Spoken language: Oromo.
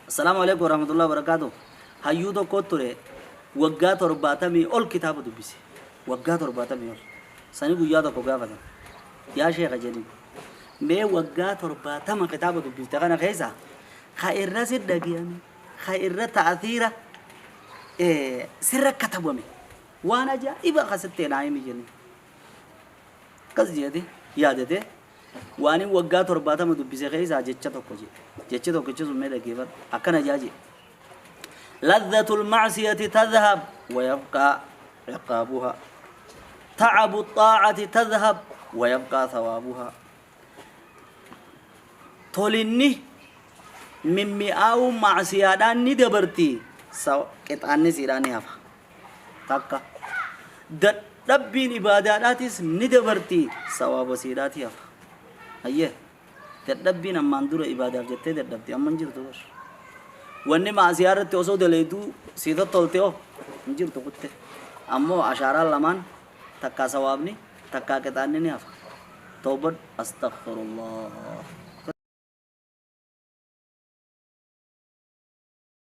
Assalaamu alaikum warahmatullahi wabarakaatuh. Hayyuu tokko ture, waggaa 70 ol kitaaba dubbise. Waggaa 70 ol. Sani guyyaa tokko gaafatan. Yaa sheekha jedhin. Mee waggaa 70 kitaaba dubbifte kana keessa ka irra si dhagiyame, ka irra ta'athiira sirra katabame waan ajaa'iba kasitti naa himi jedhin. Akkas jedhe yaadate. Waanin waggaa 70 dubbise keessaa jecha tokko jedhe. Jechi tokkichi sun mee dhaggeeffadhu. Akkana jaa jedhe. Ladhatul ma'siyati tadhhab wa yabqaa ciqaabuha. Ta'abu xaa'ati tadhhab wa yabqaa thawaabuha. Tolinni mimmi'aawuun ma'siyaadhaan ni dabarti, qixaanni siidhaan ni hafa. Takka. Dadhabbiin ibaadaadhaatis ni dabarti, sawaaba siidhaati hafa. Hayyee. Dadhabbiin ammaan dura ibaadaaf jettee dadhabde amma hin jirtu bar. Wanni ma'asiyaa irratti osoo daleeyduu sii tottolte hoo hin jirtu kutte. Ammoo ashaaraan lamaan takkaa sawaabni takkaa qixaanni ni hafa. Tawbadhu. Astaghfirullah.